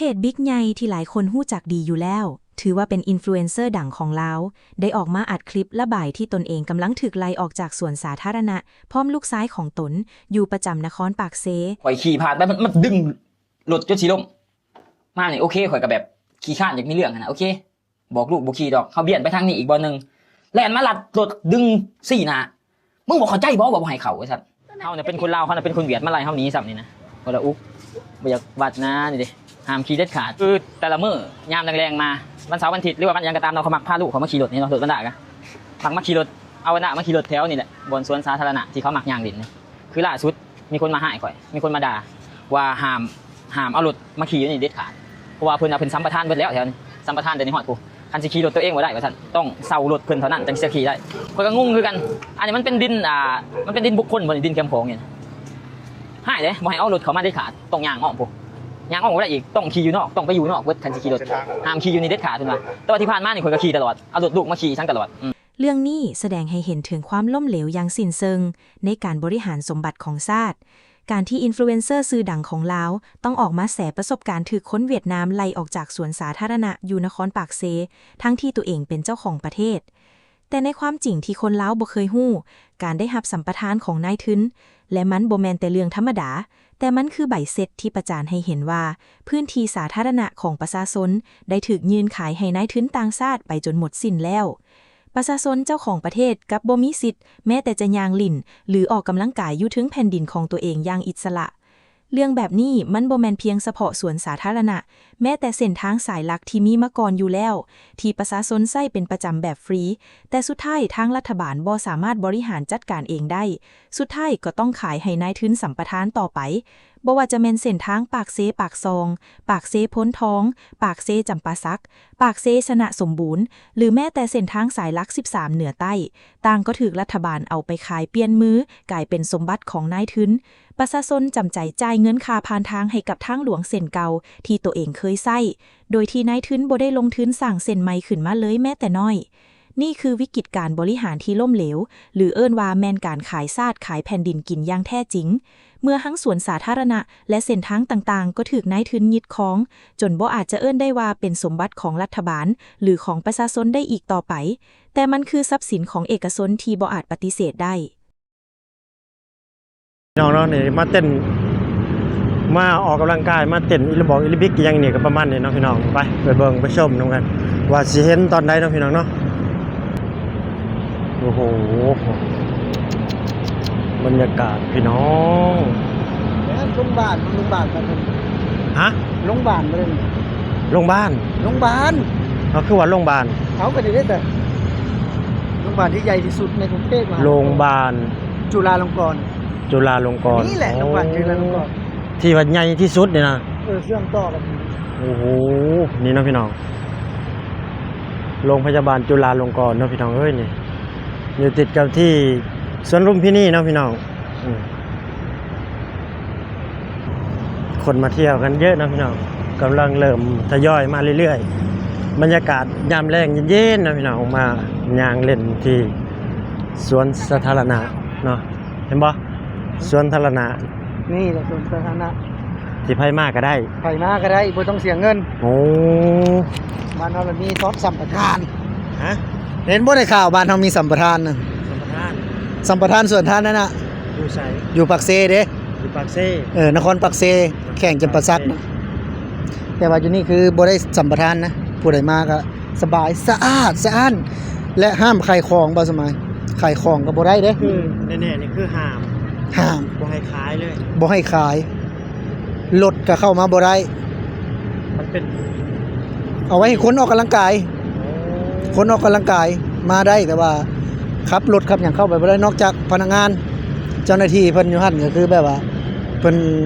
ເພຈບິກໃຫຍ່ທີ່ຫຼາຍຄົນຮູ້ຈັກດີຢູ່ແລ້ວ, ຖືວ່າເປັນອິນຟລູເອນເຊີດັງຂອງລາວ, ໄດ້ອອກມາອັດຄລິບລະບາຍທີ່ຕົນເອງກຳລັງຖືກໄລ່ອອກຈາກສວນສາທາລະນະ ພ້ອມລູກຊາຍຂອງຕົນ ຢູ່ປະຈຳນະຄອນປາກເຊ. ຂ້ອຍຂີ່ຜ່ານໄປ ມັນ ມັນດຶງລົດຈົນຊິລົ້ມ ມານີ້ ໂອເຄ ຂ້ອຍກໍແບບຂີ້ຄ້ານຢາກມີເລື່ອງຫັ້ນນະ ໂອເຄ ບອກລູກບໍ່ຂີ່ດອກ ເຮົາບຽນໄປທາງນີ້ອີກບ່ອນໜຶ່ງ ແລ່ນມາລັດລົດດຶງຊີ້ໜ້າ ມຶງບໍ່ເຂົ້າໃຈບໍ່ວ່າບໍ່ໃຫ້ເຂົ້າ ວ່າຊັ້ນ. ເຮົານະເປັນຄົນລາວ ເຂົານະເປັນຄົນຫວຽດ ມາໄລ່ເຮົາໜີຊ້ຳນີ້ນະ ບໍ່ລະອຸກ ບໍ່ຢາກວັດນະ ນີ້ເດ້ ຫ້າມຂີ່ເດັດຂາດ. ຄືແຕ່ລະມື້ຍາມແລງໆມາ ວັນເສົາວັນທິດ ຫຼືວ່າວັນຫຍັງກໍຕາມເນາະ ເຂົາມັກພາລູກເຂົາມາຂີ່ລົດນີ້ເນາະ ລົດບັນດາກະ ມັກມາຂີ່ລົດ ເອົາອັນນະມາຂີ່ລົດແຖວນີ້ແຫຼະ ບ່ອນສວນສາທາລະນະທີ່ເຂົາມັກຍ່າງຫຼິ້ນນີ້ ຄືລ່າສຸດມີຄົນມາຮ້າຍຂ້ອຍ ມີຄົນມາດ່າວ່າຫ້າມ ຫ້າມເອົາລົດມາຂີ່ຢູ່ນີ້ເດັດຂາດ ເພາະວ່າເພິ່ນວ່າເພິ່ນສຳປະທານເບິດແລ້ວແຖວນີ້ ສຳປະທານແຕ່ນີ້ຮອດພຸ້ນ ຄັນຊິຂີ່ລົດຕົວເອງບໍ່ໄດ້ວ່າຊັ້ນ ຕ້ອງເຊົ່າລົດເພິ່ນເທົ່ານັ້ນຈັ່ງຊິຂີ່ໄດ້. ຂ້ອຍກໍງົງຄືກັນ ອັນນີ້ມັນເປັນດິນ ອ່າ ມັນເປັນດິນບຸກຄົນບໍ່ນີ້ ດິນແຄມຂອງນີ້ ຮ້າຍເດ້ ບໍ່ໃຫ້ເອົາລົດເຂົ້າມາເດັດຂາດ ຕ້ອງຍ່າງອ້ອມພຸ້ນ ຍ່າງອ້ອມບໍ່ໄດ້ອີກ ຕ້ອງຂີ່ຢູ່ນອກ ຕ້ອງໄປຢູ່ນອກເບິດ ຄັນຊິຂີ່ລົດ ຫ້າມຂີ່ຢູ່ນີ້ເດັດຂາດເພິ່ນວ່າ. ແຕ່ວ່າທີ່ຜ່ານມານີ້ ຂ້ອຍກໍຂີ່ຕະຫຼອດ ເອົາລົດລູກມາຂີ່ສັງຕະຫຼອດ ອືມ. ເລື່ອງນີ້ສະແດງໃຫ້ເຫັນເຖິງຄວາມລົ້ມເຫຼວຢ່າງສິ້ນເຊີງໃນການບໍລິຫານສົມບັດຂອງຊາດ. ການທີ່ອິນຟລູເອນເຊີຊື່ດັງຂອງລາວຕ້ອງອອກມາແຊປະສົບການຖືກຄົນຫວຽດນາມໄລ່ອອກຈາກສວນສາທາລະນະຢູ່ນະຄອນປາກເຊ ທັງທີ່ຕົວເອງເປັນເຈົ້າຂອງປະເທດ. ແຕ່ໃນຄວາມຈິງທີ່ຄົນລາວບໍ່ເຄີຍຮູ້, ການໄດ້ຮັບສຳປະທານຂອງນາຍທຶນ ແລະ ມັນບໍ່ແມ່ນແຕ່ເລື່ອງທຳມະດາ, ແຕ່ມັນຄືໃບເຊັດທີ່ປະຈານໃຫ້ເຫັນວ່າ ພື້ນທີ່ສາທາລະນະຂອງປະຊາຊົນໄດ້ຖືກຍື່ນຂາຍໃຫ້ນາຍທຶນຕ່າງຊາດໄປຈົນໝົດສິ້ນແລ້ວ. ປະຊາຊົນເຈົ້າຂອງປະເທດກັບບໍ່ມີສິດແມ້ແຕ່ຈະຍ່າງຫຼິ້ນ ຫຼື ອອກກຳລັງກາຍຢູ່ເທິງແຜ່ນດິນຂອງຕົວເອງຢ່າງອິດສະຫຼະ. ເລື່ອງແບບນີ້ມັນບໍ່ແມ່ນພຽງສະເພາະສວນສາທາລະນະ, ແມ້ແຕ່ເສັ້ນທາງສາຍຫຼັກທີ່ມີມາກ່ອນຢູ່ແລ້ວ ທີ່ປະຊາຊົນໃຊ້ເປັນປະຈຳແບບຟຣີ, ແຕ່ສຸດທ້າຍທາງລັດຖະບານບໍ່ສາມາດບໍລິຫານຈັດການເອງໄດ້, ສຸດທ້າຍກໍຕ້ອງຂາຍໃຫ້ນາຍທຶນສຳປະທານຕໍ່ໄປ. ບໍ່ວ່າຈະແມ່ນເສັ້ນທາງປາກເຊ-ປາກຊ່ອງ, ປາກເຊໂພນທອງ, ປາກເຊຈຳປາສັກ, ປາກເຊຊະນະສົມບູນ ຫຼື ແມ້ແຕ່ເສັ້ນທາງສາຍຫຼັກສິບສາມເໜືອໃຕ້, ຕ່າງກໍຖືກລັດຖະບານເອົາໄປຂາຍປ່ຽນມືກາຍເປັນສົມບັດຂອງນາຍທຶນ. ປະຊາຊົນຈຳໃຈຈ່າຍເງິນຄ່າຜ່ານທາງໃຫ້ກັບທາງຫຼວງເສັ້ນເກົ່າທີ່ໂຕເອງເຄີຍໃຊ້, ໂດຍທີ່ນາຍທຶນບໍ່ໄດ້ລົງທຶນສ້າງເສັ້ນໃໝ່ຂຶ້ນມາເລີຍແມ້ແຕ່ນ້ອຍ. ນີ້ຄືວິກິດການບໍລິຫານທີ່ລົ້ມເຫຼວ, ຫຼື ເອີ້ນວ່າແມ່ນການຂາຍຊາດຂາຍແຜ່ນດິນກິນຢ່າງແທ້ຈິງ. ເມື່ອທັງສວນສາທາລະນະ ແລະ ເສັ້ນທາງຕ່າງໆ ກໍຖືກນາຍທຶນຍຶດຄອງ, ຈົນບໍ່ອາດຈະເອີ້ນໄດ້ວ່າເປັນສົມບັດຂອງລັດຖະບານ ຫຼື ຂອງປະຊາຊົນໄດ້ອີກຕໍ່ໄປ, ແຕ່ມັນຄືຊັບສິນຂອງເອກະຊົນທີ່ບໍ່ອາດປະຕິເສດໄດ້. ພີ່ນ້ອງເນາະ ນີ້ມາເຕັ້ນ ມາອອກກຳລັງກາຍ ມາເຕັ້ນອີລະບອກອີລະບິກອີ່ຫຍັງນີ້ກໍປະມານນີ້ເນາະພີ່ນ້ອງ. ໄປ ໄປເບິ່ງໄປຊົມນຳກັນ ວ່າຊິເຫັນຕອນໃດເນາະພີ່ນ້ອງເນາະ. ໂອ້ໂຫ ບັນຍາກາດພີ່ນ້ອງ. ໂຮງບານ ໂຮງບານ ຮະ? ໂຮງບານບໍ່ໄດ້ນີ້ ໂຮງບານ ໂຮງບານ. ເອົາ ຄືວ່າໂຮງບານ? ເອົາ ກໍນີ້ເດ້ ແຕ່ໂຮງບານທີ່ໃຫຍ່ທີ່ສຸດໃນກຸງເທບມະຫານະຄອນ ໂຮງບານ ຈຸລາລົງກອນ ຈຸລາລົງກອນ. ນີ້ແຫຼະ ໂຮງບານຈຸລາລົງກອນ ທີ່ວ່າໃຫຍ່ທີ່ສຸດນີ້ນະ. ເອີ ເຊື່ອມຕໍ່ກັນ. ໂອ້ໂຫ ນີ້ເນາະພີ່ນ້ອງ ໂຮງພະຍາບານຈຸລາລົງກອນເນາະພີ່ນ້ອງເອີຍ. ນີ້ຢູ່ຕິດກັບທີ່ສວນລຸມພິນີເນາະພີ່ນ້ອງ. ອືມ ຄົນມາທ່ຽວກັນເຍອະເນາະພີ່ນ້ອງ ກຳລັງເລີ່ມທະຍອຍມາເລື້ອຍໆ. ບັນຍາກາດຍາມແລງເຢັນໆເນາະພີ່ນ້ອງ ມາຍ່າງເລ່ນທີ່ສວນສາທາລະນະເນາະ. ເຫັນບໍ່? ສວນທາລະນະ ນີ້ແຫຼະສວນສາທາລະນະ ທີ່ໃຜມາກໍໄດ້ ໃຜມາກໍໄດ້ ບໍ່ຕ້ອງເສຍເງິນ. ໂອ້ ບ້ານເຮົາລະມີຊອບສຳປະທານ. ຮະ? ເຫັນບໍ່ໃນຂ່າວ ບ້ານເຮົາມີສຳປະທານນະ? ສຳປະທານ ສຳປະທານສວນທາລະນະ. ຢູ່ໃສ? ຢູ່ປາກເຊເດ້. ຢູ່ປາກເຊ? ເອີ ນະຄອນປາກເຊ ແຂວງຈຳປາສັກນະ. ແຕ່ວ່າຢູ່ນີ້ຄືບໍ່ໄດ້ສຳປະທານນະ ຜູ້ໃດມາກໍ ສະບາຍ ສະອາດສະອ້ານ ແລະ ຫ້າມຂາຍຂອງ ບໍ່ສະໝາຍ ຂາຍຂອງກໍບໍ່ໄດ້ເດ້. ຄືແນ່ໆນີ້ຄືຫ້າມ ຫ້າມ ບໍ່ໃຫ້ຂາຍເລີຍ ບໍ່ໃຫ້ຂາຍ. ລົດກໍເຂົ້າມາບໍ່ໄດ້ ມັນເປັນ ເອົາໄວ້ໃຫ້ຄົນອອກກຳລັງກາຍ. ໂອ້ ຄົນອອກກຳລັງກາຍມາໄດ້ ແຕ່ວ່າຂັບລົດຂັບຫຍັງເຂົ້າໄປບໍ່ໄດ້ ນອກຈາກພະນັກງານ ເຈົ້າໜ້າທີ່ເພິ່ນຢູ່ຫັ້ນ ກໍຄືແບບວ່າເພິ່ນ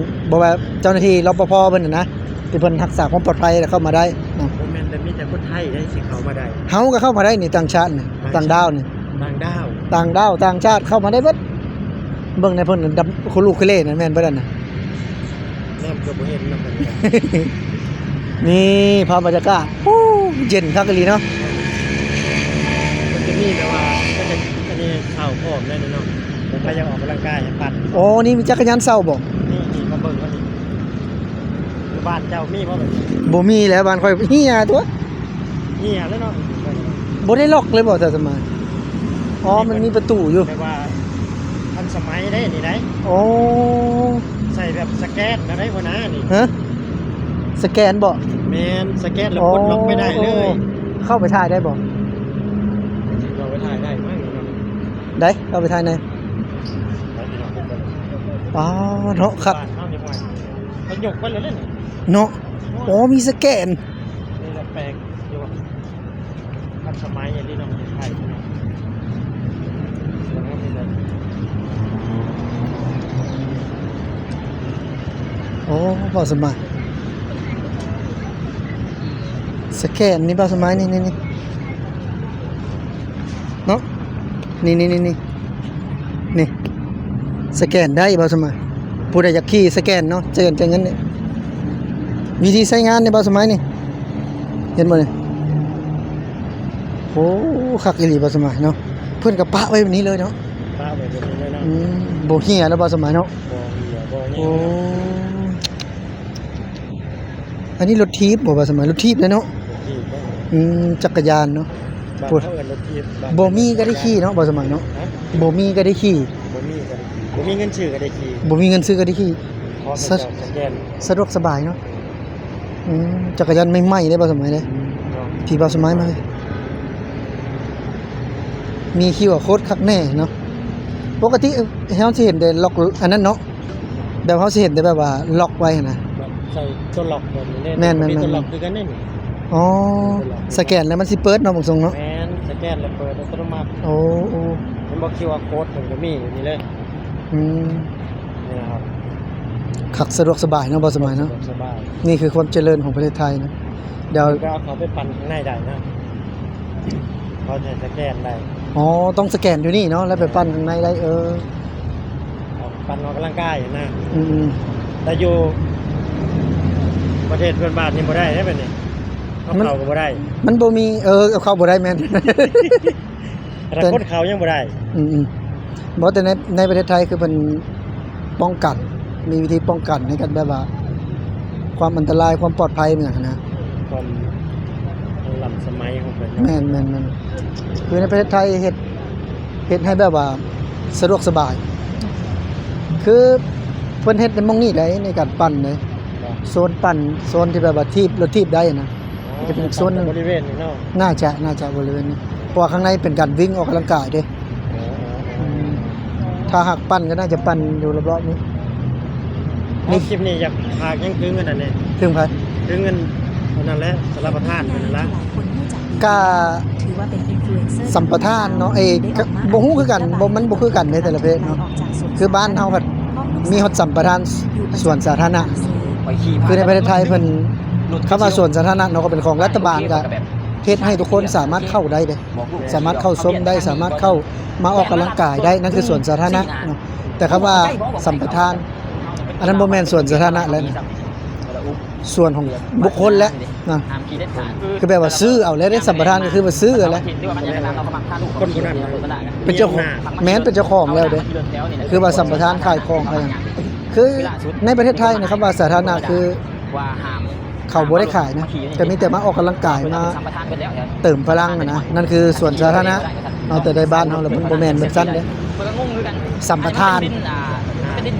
ບໍ່ວ່າເຈົ້າໜ້າທີ່ ລປພ ເພິ່ນນະ ທີ່ເພິ່ນຮັກສາຄວາມປອດໄພແລ້ວເຂົ້າມາໄດ້ນະ. ບໍ່ແມ່ນແຕ່ມີແຕ່ຄົນໄທເດ້ຊິເຂົ້າມາໄດ້ ເຮົາກໍເຂົ້າມາໄດ້ນີ້ ຕ່າງຊາດນີ້ ຕ່າງຊາດ ຕ່າງດ້າວນີ້ ຕ່າງດ້າວ ຕ່າງຊາດເຂົ້າມາໄດ້ເບິດ. ເບິ່ງໃນເພິ່ນດຳ ຄຸລຸຄຸເລນັ້ນແມ່ນເບິດຫັ້ນນະ ແນມກໍບໍ່ເຫັນນຳກັນ. ນີ້ພາບບັນຍາກາດ ໂອ້ ເຢັນຄັກອີ່ຫຼີເນາະ. ມັນຈະມີແບບວ່າ ອັນນີ້ເຊົາພ້ອມໄດ້ເນາະ ແບບໃຜຢາກອອກກຳລັງກາຍໃຫ້ປັ່ນ. ໂອ້ ນີ້ມີຈັກກະຍານເຊົ່າບໍ່? ນີ້ ນີ້ມາເບິ່ງກັນນີ້. ບ້ານເຈົ້າມີບໍ່ແບບນີ້? ບໍ່ມີແຫຼະ ບ້ານຂ້ອຍເຫຍຕົວະ. ເຫຍແລ້ວເນາະ. ບໍ່ໄດ້ລັອກເລີຍບໍ່ ສາວສະໝາຍ? ອໍ ມັນມີປະຕູຢູ່. ແບບວ່າທັນສະໄໝໄດ໋ນີ້ໄດ໋. ໂອ້ ໃສ່ແບບສະແກນເອົາໄດ໋ ຫົວໜ້ານີ້. ຮະ? ສະແກນບໍ່? ແມ່ນ ສະແກນແລ້ວປົດລັອກໄປໄດ້ເລີຍ. ອໍ ເຂົ້າໄປຖ່າຍໄດ້ບໍ່? ເຂົ້າໄປຖ່າຍໄດ້ມັ້ງເນາະ. ໄດ້ ເຂົ້າໄປຖ່າຍແດ່. ໄປພີ່ນ້ອງ ໄປເບິ່ງ. ປາດເນາະ ຄັກ ເຂົາຍົກໄປແລ້ວເດ້ເນາະ. ອໍ ມີສະແກນ. ນີ້ລະແປກຢູ່ ທັນສະໄໝອີ່ຫຼີເນາະ ໄທເນາະ. ໂອ້ ບ່າວສະໝາຍ ສະແກນນີ້ ບ່າວສະໝາຍ ນີ້ ນີ້ ນີ້ເນາະ. ນີ້ ນີ້ ນີ້ ນີ້ ນີ້ ສະແກນໄດ້ ບ່າວສະໝາຍ. ຜູ້ໃດຢາກຂີ່ສະແກນເນາະ ສະແກນຈ່າຍເງິນນີ້. ວິທີໃຊ້ງານນີ້ ບ່າວສະໝາຍ ນີ້ ເຫັນບໍ່ນີ້? ໂອ້ ຄັກອີ່ຫຼີ ບ່າວສະໝາຍເນາະ. ເພິ່ນກໍປະໄວ້ແບບນີ້ເລີຍເນາະ. ປະໄວ້ແບບນີ້ເລີຍເນາະ. ອືມ ບໍ່ເຫຍເນາະ ບ່າວສະໝາຍເນາະ. ບໍ່ເຫຍ ບໍ່ຫຍັງ. ໂອ້ ເນາະ. ອັນນີ້ລົດຖີບບໍ່ ບ່າວສະໝາຍ? ລົດຖີບເລີຍເນາະ. ລົດຖີບເນາະ. ອືມ ຈັກກະຍານເນາະ. ບ້ານເຮົາເອີ້ນລົດຖີບ. ບໍ່ມີກໍໄດ້ຂີ່ເນາະ ບ່າວສະໝາຍເນາະ. ຮະ? ບໍ່ມີກໍໄດ້ຂີ່. ບໍ່ມີກໍໄດ້ຂີ່ ບໍ່ມີເງິນຊື້ກໍໄດ້ຂີ່. ບໍ່ມີເງິນຊື້ກໍໄດ້ຂີ່. ຂໍໃຫ້ເຈົ້າສະແກນ. ສະ ສະດວກສະບາຍເນາະ. ອືມ ຈັກກະຍານໃໝ່ໆເດ້ ບ່າວສະໝາຍເດ້. ອືມ ທີ່ບ່າວສະໝາຍມາ ມີຄິວອາໂຄດຄັກແນ່ເນາະ. ປົກກະຕິເຮົາຊິເຫັນແຕ່ລັອກອັນນັ້ນເນາະ. ແບບເຮົາຊິເຫັນແຕ່ແບບວ່າລັອກໄວ້ຫັ້ນນະ. ແບບໃສ່ຕົວລັອກແບບນີ້ເດ້. ແມ່ນໆໆ ມີຕົວລັອກຄືກັນເດ້ນີ້. ອໍ ຕົວລັອກ ສະແກນແລ້ວມັນຊິເປີດເນາະ ບາງຊ່ວງເນາະ. ແມ່ນ ສະແກນແລ້ວເປີດອັດຕະໂນມັດ. ໂອ້ ໂອ້ ເຫັນບໍ່ ຄິວອາໂຄດເພິ່ນກໍມີຢູ່ນີ້ເລີຍ. ອືມ ນີ້ນະຄັບ ຄັກ ສະດວກສະບາຍເນາະ ບ່າວສະໝາຍເນາະ. ສະດວກສະບາຍ. ນີ້ຄືຄວາມຈະເລີນຂອງປະເທດໄທນະ. ດຽວ ເພິ່ນກໍເອົາເຂົ້າໄປປັ່ນຂ້າງໃນໄດ້ນະ. ເຂົາໃຊ້ສະແກນໄດ້. ອໍ ຕ້ອງສະແກນຢູ່ນີ້ເນາະ ແລ້ວໄປປັ່ນຂ້າງໃນໄດ້. ເອີ ເອົາປັ່ນອອກກຳລັງກາຍນະ. ອືມໆ ແຕ່ຢູ່ປະເທດເພື່ອນບ້ານນີ້ບໍ່ໄດ້ເດ້ແບບນີ້. ເອົາເຂົ້າກໍບໍ່ໄດ້. ມັນບໍ່ມີ ເອີ ເອົາເຂົ້າບໍ່ໄດ້ ແມ່ນ. ແຕ່ຄົນເຂົ້າຍັງບໍ່ໄດ້. ອືມໆ ບໍ່ ແຕ່ໃນ ໃນປະເທດໄທຄືເພິ່ນປ້ອງກັນ ມີວິທີປ້ອງກັນໃນການແບບວ່າ ຄວາມອັນຕະລາຍ ຄວາມປອດໄພ ແມ່ນຫຍັງຫັ້ນນະ. ຄວາມທັນລຳສະໄໝຂອງເພິ່ນເນາະ. ແມ່ນໆໆ ຄືໃນປະເທດໄທເຮັດ ເຮັດໃຫ້ແບບວ່າສະດວກສະບາຍ. ຄືເພິ່ນເຮັດໃນໝ່ອງນີ້ໄດ໋ ໃນການປັ່ນເດ້. ໂຊນປັ່ນ ໂຊນທີ່ແບບວ່າຖີບ ລົດຖີບໄດ້ນະ. ອໍ ຈະເປັນອີກໂຊນໜຶ່ງ. ບໍລິເວນນີ້ເນາະ. ໜ້າຈະ ໜ້າຈະບໍລິເວນນີ້ ເພາະວ່າຂ້າງໃນເປັນການວິ່ງອອກກຳລັງກາຍເດ້. ອໍ ອືມ ຖ້າຫາກປັ່ນກໍໜ້າຈະປັ່ນຢູ່ລອບໆນີ້. ອໍ ນີ້ ຄລິບນີ້ຢາກຝາກຫຍັງເຖິງອັນນັ້ນແດ່? ເຖິງໃຜ? ເຖິງອັນ ອັນນັ້ນແຫຼະ ສຳປະທານເພິ່ນນັ້ນລະ. ກະ ຖືວ່າເປັນອິນຟລູເອັນເຊີ ສຳປະທານເນາະ. ເອີ ກະບໍ່ຮູ້ຄືກັນ ບໍ່ ມັນບໍ່ຄືກັນເດ້ແຕ່ລະປະເທດເນາະ. ຄືບ້ານເຮົາພັດມີຮອດສຳປະທານສວນສາທາລະນະ. ຄືໃນປະເທດໄທເພິ່ນ ຄຳວ່າສວນສາທາລະນະເນາະ ກໍເປັນຂອງລັດຖະບານ ກະເຮັດໃຫ້ທຸກຄົນສາມາດເຂົ້າໄດ້ເດ້ ສາມາດເຂົ້າຊົມໄດ້ ສາມາດເຂົ້າມາອອກກຳລັງກາຍໄດ້ ນັ້ນຄືສວນສາທາລະນະເນາະ. ແຕ່ຄຳວ່າສຳປະທານ ອັນນັ້ນບໍ່ແມ່ນສວນສາທາລະນະແລ້ວນະ. ສວນຂອງບຸກຄົນແຫຼະນະ. ຄືແບບວ່າຊື້ເອົາແລ້ວເດ້ ສຳປະທານກໍຄືວ່າຊື້ເອົາແລ້ວ. ຄົນຜູ້ນັ້ນ ເປັນເຈົ້າຂອງ ແມ່ນເປັນເຈົ້າຂອງແລ້ວເດ້. ຄືວ່າສຳປະທານຂາຍຂອງຂາຍຫຍັງ. ຄືໃນປະເທດໄທນະ ຄຳວ່າສາທາລະນະຄື ເຂົາບໍ່ໄດ້ຂາຍນະ ກໍມີແຕ່ມາອອກກຳລັງກາຍ ມາເຕີມພະລັງຫັ້ນນະ. ນັ້ນຄືສວນສາທາລະນະເນາະ. ແຕ່ໃນບ້ານເຮົາລະມັນບໍ່ແມ່ນແບບຊັ້ນເດ້. ສຳປະທານ. ອ່ະ ຄລິບ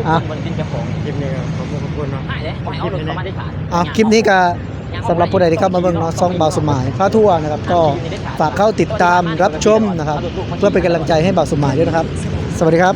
ນີ້ກໍຂອບຄຸນຂອບຄຸນເນາະ. ອ່ະ ຄລິບນີ້ກໍສຳລັບຜູ້ໃດທີ່ເຂົ້າມາເບິ່ງເນາະ ຊ່ອງບ່າວສົມໝາຍພາທົ່ວນະຄັບ ກໍຝາກເຂົ້າຕິດຕາມຮັບຊົມນະຄັບ ເພື່ອເປັນກຳລັງໃຈໃຫ້ບ່າວສົມໝາຍດ້ວຍນະຄັບ. ສະຫວັດດີຄັບ.